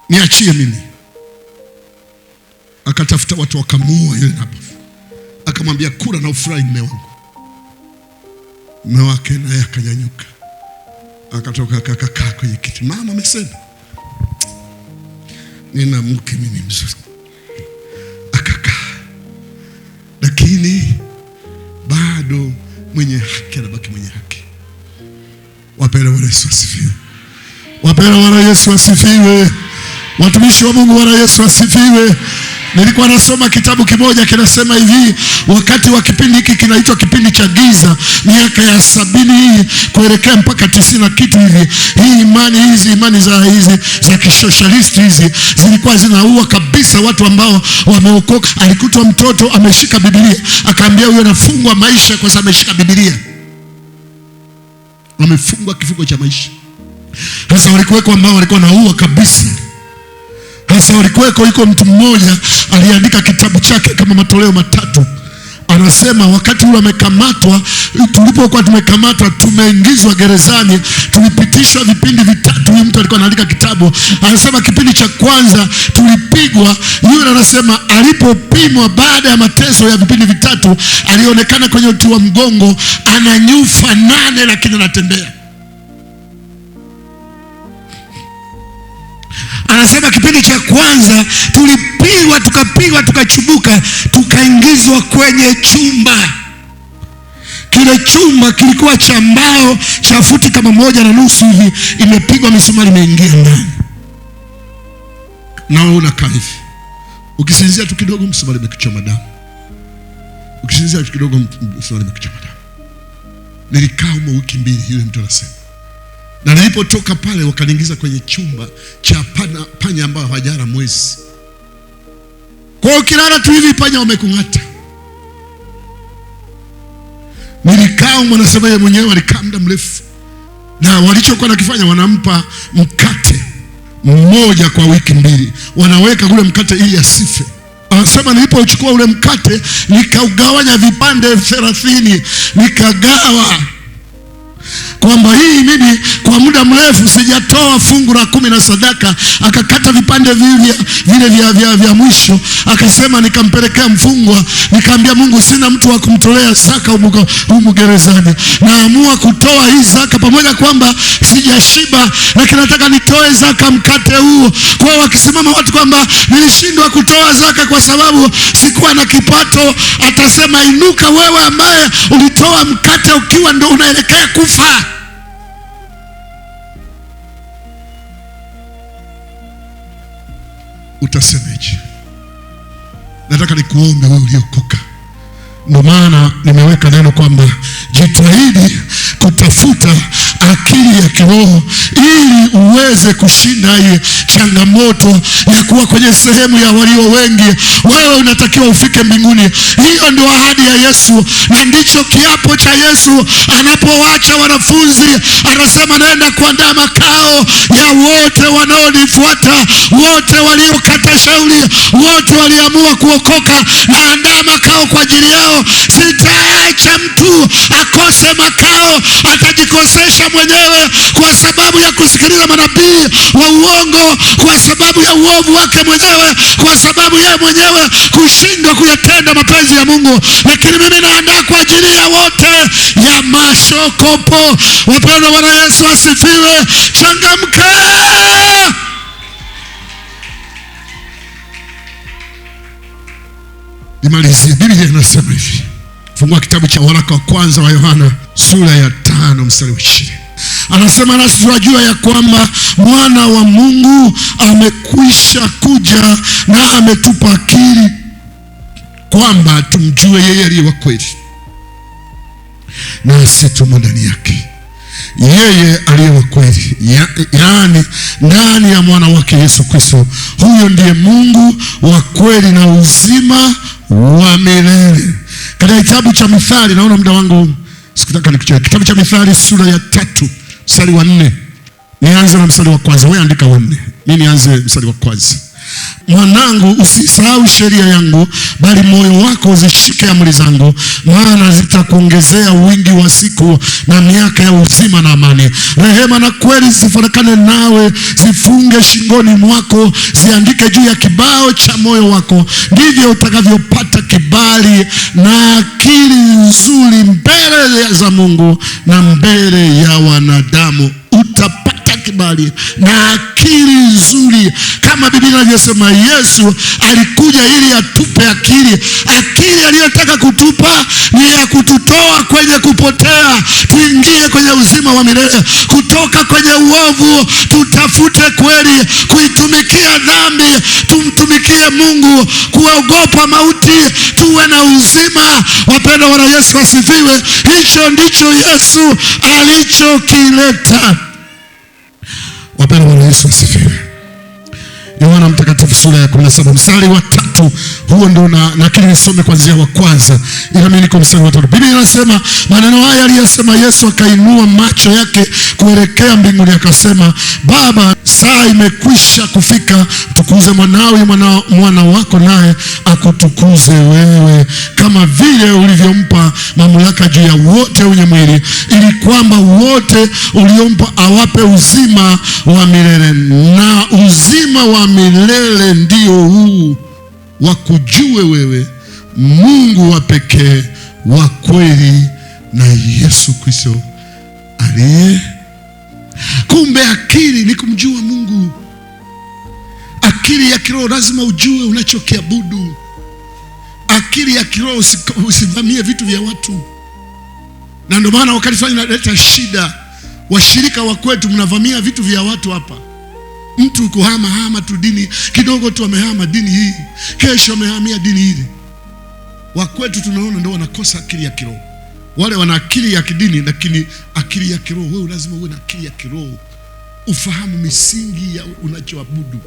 Niachie mimi. Akatafuta watu wakamuua yule Naboth. Akamwambia kula na ufurahi mume wangu. Mume wake naye akanyanyuka, akatoka akakaa kwenye kiti. Mama amesema nina mke mimi mzuri. Akakaa, lakini bado mwenye haki anabaki mwenye haki. Wapendwa, Bwana Yesu asifiwe. Wapendwa, Bwana Yesu asifiwe. Watumishi wa Mungu, Bwana Yesu asifiwe. Nilikuwa nasoma kitabu kimoja kinasema hivi, wakati wa kipindi hiki kinaitwa kipindi cha giza, miaka ya 70 hii kuelekea mpaka 90 na kitu hivi, hii imani hizi, imani za hizi za kisocialist hizi zilikuwa zinaua kabisa watu ambao wameokoka. Alikutwa mtoto ameshika Biblia, akaambia huyo anafungwa maisha kwa sababu ameshika Biblia. Wamefungwa kifungo cha maisha. Sasa walikuweko ambao walikuwa wanaua kabisa. Sasa walikuweko, yuko mtu mmoja aliandika kitabu chake kama matoleo 3. Anasema wakati ule amekamatwa, tulipokuwa tumekamatwa tumeingizwa gerezani, tulipitishwa vipindi 3. Huyu mtu alikuwa anaandika kitabu. Anasema kipindi cha kwanza tulipigwa. Yule anasema alipopimwa baada ya mateso ya vipindi 3, alionekana kwenye uti wa mgongo ana nyufa 8 lakini anatembea. Anasema kipindi cha kwanza tulipigwa, tukapigwa, tukachubuka, tukaingizwa kwenye chumba. Kile chumba kilikuwa cha mbao cha futi kama 1.5 hivi, imepigwa misumari imeingia ndani. Na wewe unakaa hivi, ukisinzia tu kidogo msumari umekuchoma damu, ukisinzia tu kidogo msumari umekuchoma damu. Nilikaa humo wiki 2, yule mtu anasema. Na nilipotoka pale wakaniingiza kwenye chumba cha panya ambao hawajala mwezi. Kwa hiyo ukilala tu hivi panya wamekung'ata. Nilikaa humo, anasema yeye mwenyewe alikaa muda mrefu. Na walichokuwa nakifanya, wanampa mkate mmoja kwa wiki 2. Wanaweka ule mkate ili asife. Anasema nilipochukua ule mkate nikaugawanya vipande 30, nikagawa kwamba hii mimi kwa muda mrefu sijatoa fungu la 10 na sadaka. Akakata vipande vile vya mwisho, akasema nikampelekea mfungwa, nikaambia Mungu sina mtu wa kumtolea zaka humu gerezani, naamua kutoa hii zaka pamoja kwamba sijashiba, lakini nataka nitoe zaka mkate huu. Kwa hiyo wakisimama watu kwamba nilishindwa kutoa zaka kwa sababu sikuwa na kipato, atasema inuka wewe ambaye ulitoa mkate ukiwa ndo unaelekea kufa. Utasemeje? Nataka nikuombe wewe uliokoka. Ndio maana nimeweka neno kwamba jitahidi kutafuta akili ya kiroho ili uweze kushinda hii changamoto ya kuwa kwenye sehemu ya walio wengi. Wewe unatakiwa ufike mbinguni. Hiyo ndio ahadi ya Yesu, na ndicho kiapo cha Yesu anapoacha wanafunzi. Anasema naenda kuandaa makao ya wote wanaonifuata, wote waliokata shauri, wote waliamua kuokoka. Naandaa makao kwa ajili yao. Sitaacha mtu akose makao, atajikosesha mwenyewe kwa sababu ya kusikiliza manabii wa uongo, kwa sababu ya uovu wake mwenyewe, kwa sababu yeye mwenyewe kushindwa kuyatenda mapenzi ya Mungu. Lakini mimi naandaa kwa ajili ya wote ya mashokopo. Wapendwa, Bwana Yesu asifiwe. Changamka. Nimalizie, Biblia inasema hivi. Fungua kitabu cha waraka wa kwanza wa Yohana sura ya 5 mstari wa 20. Anasema nasi tunajua ya kwamba mwana wa Mungu amekwisha kuja na ametupa akili kwamba tumjue yeye aliye wa kweli, nasi tumo ndani yake. Yeye aliye wa kweli, yaani ndani ya mwana wake Yesu Kristo. Huyo ndiye Mungu wa kweli na uzima wa milele. Katika kitabu cha Mithali, naona muda wangu sikutaka nikuchelewe. Kitabu cha Mithali sura ya 3 mstari wa 4. Nianze na mstari wa kwanza. Wewe andika wa 4. Mimi nianze mstari wa kwanza. Mwanangu, usisahau sheria yangu, bali moyo wako uzishike amri zangu, maana zitakuongezea wingi wa siku na miaka ya uzima na amani. Rehema na kweli zifarakane nawe, zifunge shingoni mwako, ziandike juu ya kibao cha moyo wako. Ndivyo utakavyopata kibali na akili nzuri mbele za Mungu na mbele ya wanadamu. Utapata kibali na akili nzuri, kama Biblia inavyosema. Yesu alikuja ili atupe akili. Akili aliyotaka kutupa ni ya kututoa kwenye kupotea, tuingie kwenye uzima wa milele, kutoka kwenye uovu tutafute kweli, kuitumikia dhambi tumtumikie Mungu, kuogopa mauti tuwe na uzima. Wapendwa, Bwana Yesu asifiwe. Hicho ndicho Yesu alichokileta. Wapendwa, Bwana Yesu asifiwe. Yohana Mtakatifu sura ya 17 mstari wa 3, huo ndio lakini nisome kuanzia wa kwanza, ila mimi niko mstari wa 3. Biblia inasema maneno haya aliyosema Yesu, akainua macho yake kuelekea mbinguni akasema, Baba, saa imekwisha kufika, tukuze mwanawe, mwana wako naye akutukuze wewe, kama vile ulivyompa mamlaka juu ya wote wenye mwili, ili kwamba wote uliompa awape uzima wa milele. Na uzima wa milele ndio huu, wakujue wewe Mungu wa pekee wa kweli na Yesu Kristo aliye. Kumbe akili ni kumjua Mungu. Akili ya kiroho lazima ujue unachokiabudu. Akili ya kiroho, usivamie vitu vya watu. Na ndio maana wakati fulani inaleta shida, washirika wa kwetu mnavamia vitu vya watu hapa. Mtu kuhama hama tu dini kidogo tu, amehama dini hii, kesho amehamia dini hili. Wakwetu tunaona ndio wanakosa akili ya kiroho. Wale wana akili ya kidini, lakini akili ya kiroho, wewe lazima uwe na akili ya kiroho, ufahamu misingi ya unachoabudu,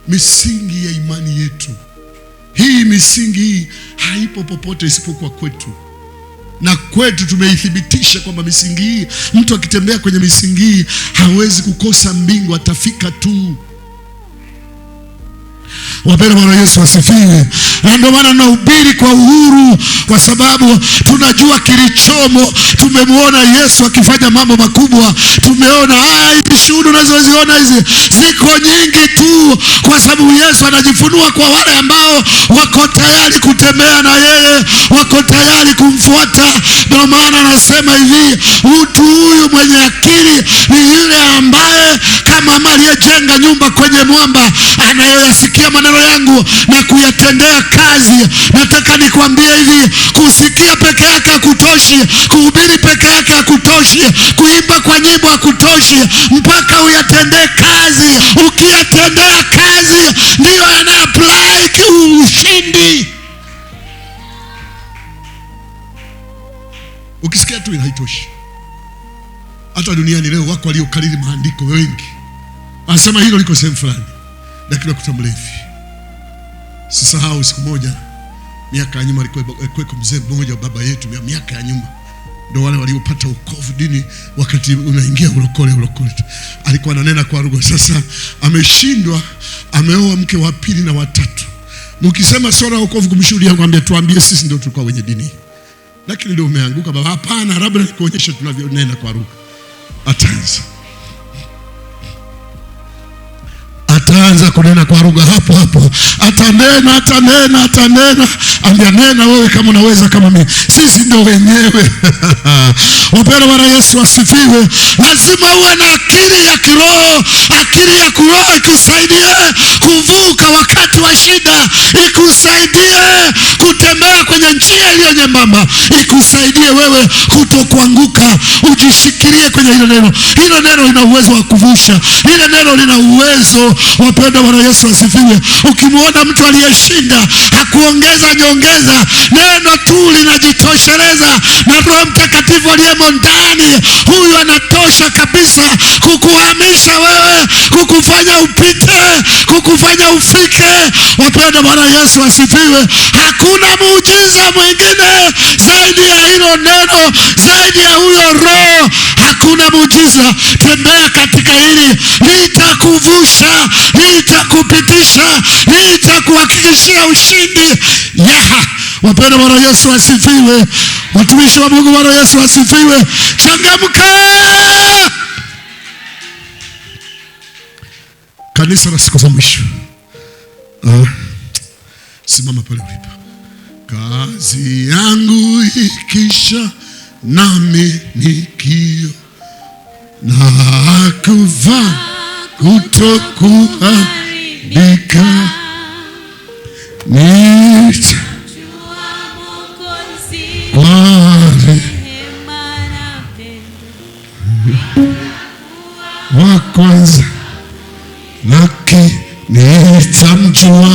misingi ya imani yetu. Hii misingi hii haipo popote isipokuwa kwetu, na kwetu tumeithibitisha kwamba misingi hii, mtu akitembea kwenye misingi hii hawezi kukosa mbingu, atafika tu. Wapendwa, Bwana Yesu asifiwe. Na ndio maana tunahubiri kwa uhuru, kwa sababu tunajua kilichomo. Tumemwona Yesu akifanya mambo makubwa, tumeona hizi shuhuda unazoziona hizi ziko nyingi tu, kwa sababu Yesu anajifunua kwa wale ambao wako tayari kutembea na yeye, wako tayari kumfuata. Ndio maana anasema hivi, mtu huyu mwenye akili ni yule ambaye kama aliyejenga nyumba kwenye mwamba, anayeyasikia maneno yangu na kuyatendea kazi. Nataka nikwambie hivi, kusikia peke yake hakutoshi, kuhubiri peke yake hakutoshi, kuimba kwa nyimbo hakutoshi, mpaka uyatendee kazi. Ukiyatendea kazi ndiyo yana apply ushindi. Ukisikia tu haitoshi. Hata duniani leo wako waliokariri maandiko wengi, anasema hilo liko sehemu fulani, lakini wakuta mlevi. Sisahau siku moja miaka ya nyuma, alikuwa mzee mmoja baba yetu, miaka ya nyuma, ndio wale waliopata wokovu dini, wakati unaingia ulokole ulokole, alikuwa ananena kwa lugha. Sasa ameshindwa, ameoa mke wa pili na watatu. Mkisema swala wokovu kumshuhudia, kwambia tuambie sisi ndio tulikuwa wenye dini, lakini ndio umeanguka baba. Hapana, labda nikuonyeshe tunavyonena kwa lugha. Ataanza kunena kwa lugha hapo hapo, atanena atanena atanena, ambia nena wewe kama unaweza, kama mimi, sisi ndio wenyewe. Wapendwa, Bwana Yesu asifiwe. Lazima uwe na akili ya kiroho. Akili ya kiroho ikusaidie kuvuka wakati wa shida, ikusaidie kutembea kwenye njia iliyo nyembamba, ikusaidie wewe kutokuanguka. Ujishikilie kwenye hilo neno. Hilo neno lina uwezo wa kuvusha, hilo neno lina uwezo. Wapendwa, Bwana Yesu asifiwe. Ukimwona mtu aliyeshinda, hakuongeza nyongeza, neno tu linajitosheleza, na Roho Mtakatifu aliyemo ndani huyu anatosha kabisa kukuhamisha wewe, kukufanya upite, kukufanya ufike. Wapendwa, Bwana Yesu asifiwe. Hakuna muujiza mwingine zaidi ya hilo neno, zaidi ya huyo Roho. Hakuna muujiza. Tembea katika hili, litakuvusha, litakupitisha. Ikiisha itakuhakikishia ushindi. Yaha, wapendwa, Bwana Yesu asifiwe. Watumishi wa Mungu, Bwana Yesu asifiwe. Changamka! Kanisa la siku za mwisho. Simama pale ulipo. Kazi yangu ikisha, nami nikio na kuvaa kutokuharibika, nita kwa wa kwanza, lakini nitamjua.